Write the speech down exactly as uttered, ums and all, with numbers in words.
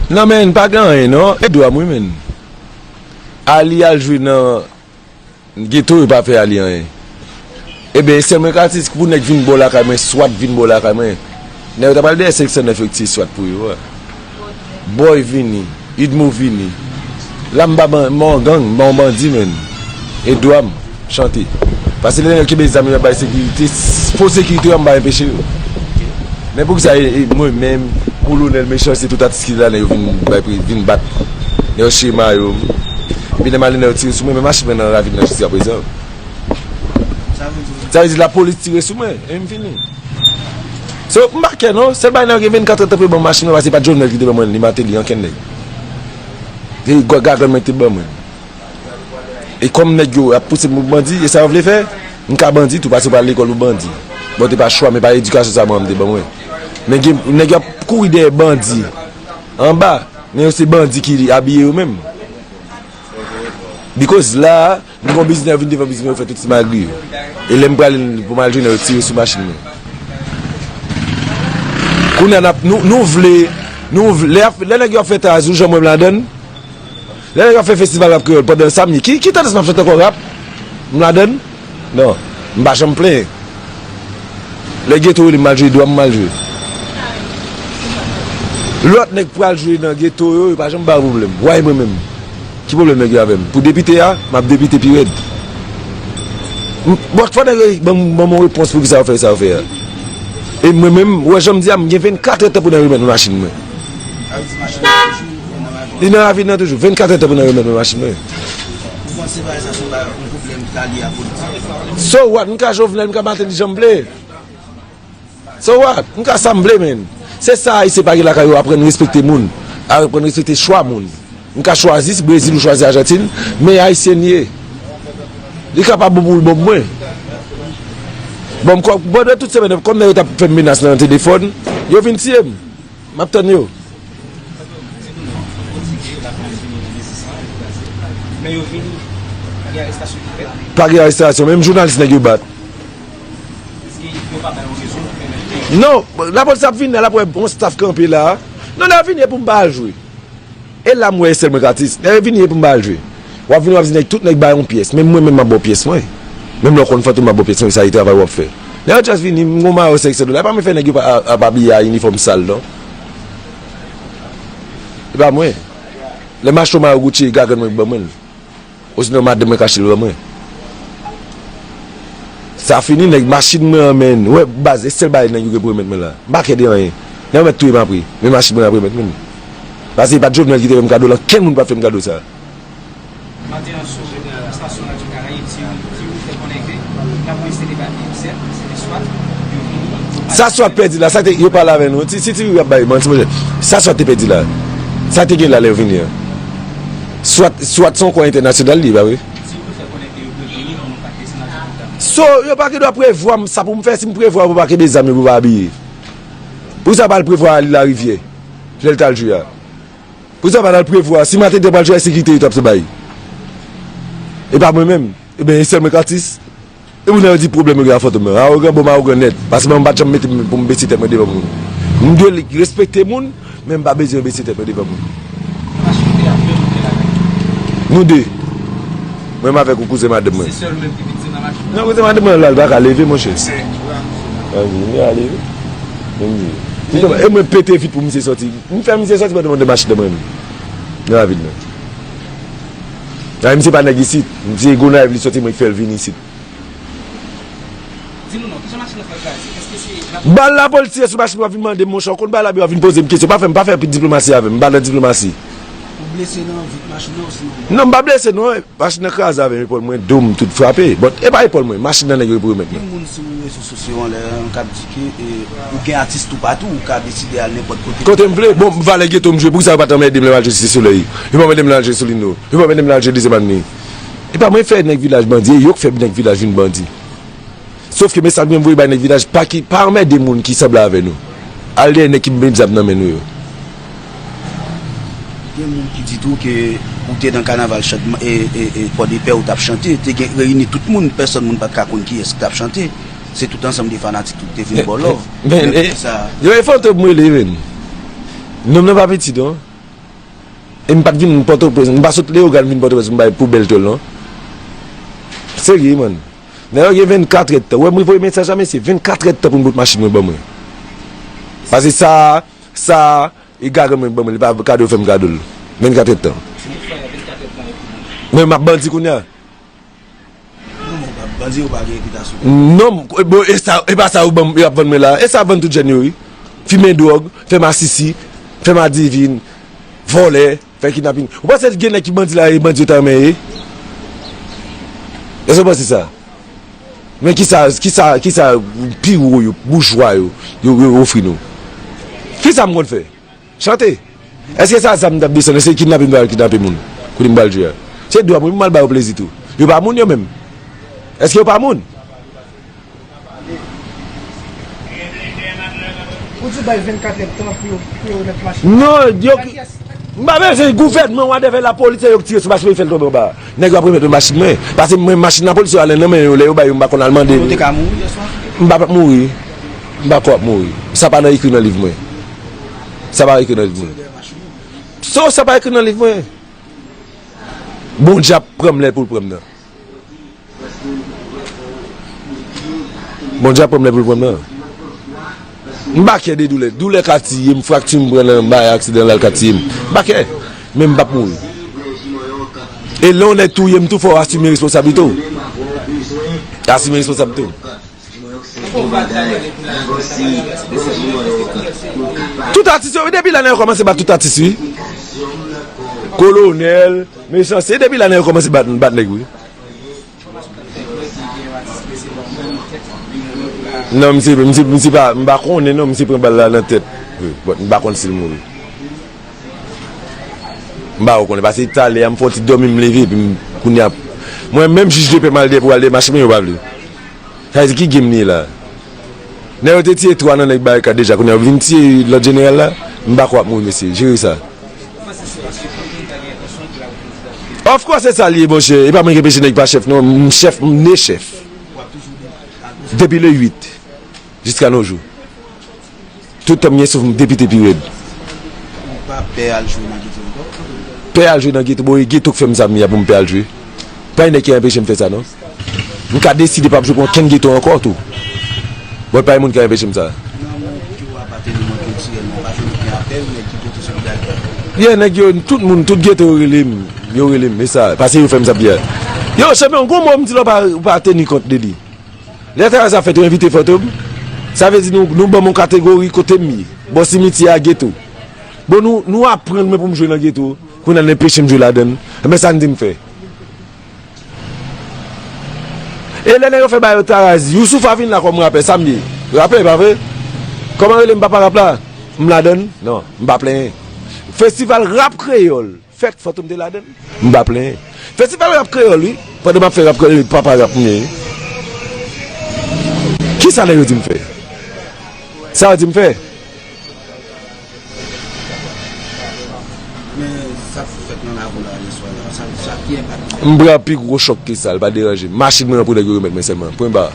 Non, men, pa gen anyen, non. E dwa m, wi, men. Ali al jwe nan geto, yo pa fè Ali anyen. Ebyen, e sèl mwen k atis pou nèg vin bò lakay mwen, swat vin bò lakay mwen. Nèg yo ta pral dèyè senk san nèf yo k tiye swat pou yo a. Boy vini, Idmo vini. La m pa ban-, m pa yon gang, m pa yon bandi, men. E dwa m chante. Paske lè nèg yo kenbe zam yo ap bay sekirite, s-, fo sekirite yo, m pa enpeche yo. Men poukisa e, e mwen menm, Kolonèl Mechan, se tout atis ki la, nèg yo vin bay pri, vin bat. Nèg yo chire mayo m. Epi lè m ale, nèg yo tire sou mwen, men machin mwen nan ravin nan jiskaprezan. Sa vle di lapolis tire sou mwen, e m fini. So, m pa kè non, sèl bagay nan gen vennkat èdtan pou yo ban m machin nan, paske se pa t Jovenel ki te ban mwen li, Martelly, ankenn nèg. Se gwa-, gagann mwen ki te ban mwen. E kòm nèg yo ap pouse m pou bandi, e sa yo vle fè, m ka bandi tou, paske m pa al lekòl pou bandi. Bon, te pa chwa, men pa edikasyon sa manman m te ban mwen. Men gen, nèg yo ap kouri dèyè bandi anba, men yo se bandi ki abiye yo menm. Because la, m gon biznis, yo vin devan biznis mwen, yo fè tout ti magri yo. E lè m prale pou m al jwenn yo, yo tire sou machin mwen. Kounye a n ap, nou, nou vle, nou vle, lè, lè nèg yo ap fè tazou, jan mwen m ladann, lè nèg yo ap fè festival rap kreyòl pandan samdi, ki, ki tandans m ap chante ankò rap? M ladann? Non, m pa janm plenyen. Lè geto rele m al jwe, dwa m m al jwe. Lòt nèg pral jwe nan geto yo, yo pa janm ba pwoblèm. Why mwen menm? Ki pwoblèm nèg yo avè m? Pou depite a, m ap depite pi rèd. M, bon, fò nèg yo ban m, ban m yon repons pou kisa yo fè sa yo fè a. E mwen menm, ou wè jan m di a, m gen vennkat èdtan pou nèg remèt mwen machin mwen. Li nan ravin nan toujou. Vennkat èdtan pou nèg remèt mwen machin mwen. Ou panse bagay sa se yon bagay, yon pwoblèm ki ta lye a politik? So what? M ka Jovenel, m ka Martelly jan m vle. So what? M ka sa m vle, men. Se sa Ayisyen pa gen lakay yo, aprann respekte moun. Aprann respekte chwa moun. M ka chwazi Brezil ou chwazi Ajantin, men Ayisyen li ye. Li kapab bon pou l bon pou mwen. Bon, m kò, pandan tout semèn, kòm nèg yo t ap fè m menas nan telefòn, yo vin tiye m. M ap tann yo. Men yo vini, pa gen arestasyon ki fèt. Pa gen arestasyon, menm jounalis nèg yo bat. Èske yo pa bay yon rezon pou pèmèt nèg yo? Non, lapolis ap vini la, l ap wè yon staff kanpe la. Non, nèg yo vini e pou m pa al jwe. E la m wè e sèl mwen k atis. Nèg yo vini e pou m pa al jwe. W ap vini, w ap di nèg, tout nèg bay yon pyès. Menm mwen menm m ap ba w pyès mwen. Menm lè w konn Fantom m ap ba w pyès mwen, sa e travay w ap fè. Nèg yo just vini, m gon mayo senk san dola. E pa mwen fè nèg yo pa, ap abiye a inifòm sal non. E pa mwen. Lè m achte yon mayo Gucci, e gagann mwen ki ban mwen l. Osinon madanm mwen k achte l ban mwen. Sa fini, nèg, machin mwen an, men. Ou wè, baz, e sèl bagay nèg yo gen pou remèt mwen la. M pa kè de anyen. Nèg yo mèt touye m apre. Men machin mwen ap remèt mwen. Paske e pa t Jovenel ki te fè m kado l, ankenn moun pa t fè m kado sa. Maten an sou estasyon Radyo Karayib, Thierry, Thierry fè konnen ke lapolis te debake, sèt, se te swat, yo vini, yo pase. Sa swat pèdi la, sa te, yo pale avè nou. Si, si Thierry ap bay manti, monchè. Sa swat te pèdi la. Sa te gen la lè yo vini an. Swat, swat se yon kò entènasyonal li ye, pa vre? Thierry fè konnen ke yo prevwa li pou nou pa desann avèk dam. So, yo pa gen dwa prevwa m, sa pou m fè, si m prevwa pou pa kenbe zam yo, pou pa abiye. Pou sa pa al prevwa Ali Larivyè, lè l t al jwe a. Pou sa pa t al prevwa, si maten te pral jwe a sekirite yo t ap bay. E pa mwen menm. Ebyen, e sèl mwen k atis. E pou nèg yo di pwoblèm yo gen ak Fantom nan. Awogan, bon, m awogan nèt. Paske mwen m pa t janm mete m pou m bese tèt mwen devan moun. M dwe respekte moun, men m pa bezwen bese tèt mwen devan moun. Nou de. Mwen m avèk yon kouzen madanm mwen. Se sèl ou menm ki viktim nan machin nan? Non, kouzen madanm mwen la, l pa ka leve, monchè. Anvi, li a leve. Men m di. E mwen pete vit pou misye sòti. M fè misye sòti pandan m de machin nan mwen menm. Nan ravin nan. Ay, misye pa nèg isit. Misye Gonayiv li sòti, mwen ki fè l vin isit. Di nou non, kijan machin nan fè kraze? Èske se lapolis? Bal lapolis tire sou machin, w ap vin mande m, monchè, w konn bagay la, w ap vin poze m kesyon. Pa fè m, pa fè diplomasi avè m, m pa nan diplomasi. Ou blese nan vit machin nan osinon? Non, m pa blese non. Machin nan kraze avè m, epòl mwen, do m tout frape. But e pa epòl mwen, machin nan nèg yo pou remèt mwen. Gen moun sou rezo sosyo anlè an k ap di ke, e, ou gen atis toupatou, ou ka deside al nenpòt kote. Kote m vle. Bon, valè geto m jwe, poukisa yo pa t anmède m lè m al jwe Site Solèy? Yo pa anmède m lè m al jwe Solino. Yo pa anmède m lè m al jwe Dezyèm Avni. E pa mwen fè nèg vilaj bandi, e yo k fè nèg vilaj vin bandi. Sòf ke mesaj mwen voye bay nèg vilaj, pa ki, pa anmède moun ki sanble avè nou. Al dèyè nèg ki met zam nan men nou yo. Gen moun ki di tou ke ou te nan kanaval chant, e, e, e, Pòdepè, ou t ap chante, te gen reyini tout moun, pèsòn moun pa t ka konn kiyès ki t ap chante. Se tout ansanm de fanatik tou ki te vin ba w love. Men, men, men, e, poukisa? Yo, e Fantom m rele, men. Nonm nan pa piti non. E m pa t vin Pòtoprens, m pa sot Leyogàn vin Pòtoprens pou m bay poubèl tòl non. Serye, man. Nèg yo gen vennkatrè tan. Wè, mwen voye mesaj a mesye, vennkatrè tan pou m pot machin mwen ban mwen. Paske sa, sa, e garan mwen ban mwen, li pa kado fè m kado l. Vennkatrè tan. Men m ap bandi kounye a. Non, men bandi yo pa gen repitasyon. Non, bon, e sa, e pa sa yo ban m, yo ap vann mwen la. E sa vann tout jèn yo, wi. Fimen dwòg, fè masisi, fè madivin, vòlè, fè kidnapin. Ou panse gen nèg ki bandi la, e bandi yo ta renmen ye? Èske w panse sa? Men kisa, kisa, kisa pi wo yo, boujwa yo, yo, yo ofri nou? Kisa m konn fè? Chante. Èske sa zam m t ap desann? Èske kidnape m pral kidnape moun? Kote m pral jwe a? Se dwa mwen pou m al ba yo plezi tou. Yo pa moun yo menm. Èske yo pa moun? Ou di bay vennkatrè tan pou yo, pou yo remèt machin. Non, yo, m pa bezwen gouvènman, whatever, lapolis, se yo k tire sou machin mwen, fè l tonbe anba. Nèg yo ap remèt mwen machin mwen. Paske mwen, machin lapolis yo ale nan men yo, lè yo bay yo, m pa konn al mande. Ou te ka mouri yèswa? M pa p ap mouri. M pa kwè ap mouri. Sa pa nan ekri nan liv mwen. Sa pa ekri nan liv mwen. So, sa pa ekri nan liv mwen. Bondye ap pran m lè pou l pran m nan. Bondye ap pran m lè pou l pran m nan. M pa kè de doulè. Doulè ka tiye m, frakti m pran nan bay aksidan la, l ka tiye m. M pa kè. Men m p ap mouri. E lè yon nèg touye m tou, fò w asime responsablite w. Asime responsablite w. Tout atis yo, depi la nèg yo kòmanse bat tout atis, wi. Kolonèl, mechanste, depi la nèg yo kòmanse bat, bat nèg, wi. Non, misye, misye, misye pa, m pa konnen non, misye pran bal la nan tèt. Wi, but m pa konn si l mouri. M pa konnen, paske talè a m fè yon ti dòmi, m leve, epi m, kounye a, mwen menm jij de pè m al dèyè pou al dèyè machin mwen, yo pa vle. Sa vle di ki game li ye la? Nèg yo te tiye twa nan nèg barikad deja, kounye a yo vin tiye lòt jeneral la? M pa kwè ap mouri, mesye. Jere sa. Of course, se sa li ye, monchè. E pa mwen ki enpeche nèg pa chèf, non. M chèf, m ne chèf. Depi le uit, jiska nos jours. Tout tan m gen souf, m depite pi rèd. Ou pa pè al jwe nan geto ankò? Pè al jwe nan geto, bon, e geto k fè m sa m ye a pou m pè al jwe. Pa gen nèg ki anpeche m fè sa, non. M ka deside p ap jwe pou okenn geto ankò tou. Bon, pa gen moun ki ka anpeche m sa. Nan moun ki w apateni nan kiltirèlman, pa jwenn okenn apèl, nèg ki geto solidarite. Yeah, nèg yo, tout moun, tout geto yo rele m. Yo rele m, e sa, paske yo fè m sa m ye a. Yo, chanpyon, gon mo m di la w pa, w pa teni kont de li. Lè travay sa fèt, yo envite Fantom. Sa vle di nou, nou ban m yon kategori kote m ye. Bò simityè a, geto. Bon, nou, nou aprann mwen pou m jwe nan geto. Kounye a, n enpeche m jwe ladan l. Enben, sa n di m fè? E lè nèg yo fè bagay yo taraz, Youssoupha vin la kòm rapè, sa m ye? Rapè, pa vre? Kòman rele m papa rap la? M ladan l? Non, m pa plenyen. Festival rap kreyòl. Fèt Fantom te ladan l. M pa plenyen. Festival rap kreyòl, wi. Pandan m ap fè rap kreyòl, papa rap m ye, wi. Kisa nèg yo di m fè? Sa yo di m fè? Men sa k fèt nan lakou la yè swa la, sa, sa ki enpak li fè? M pran pi gwo chòk ke sa, l pa deranje m. Machin mwen an pou nèg yo remèt mwen sèlman. Pwen ba.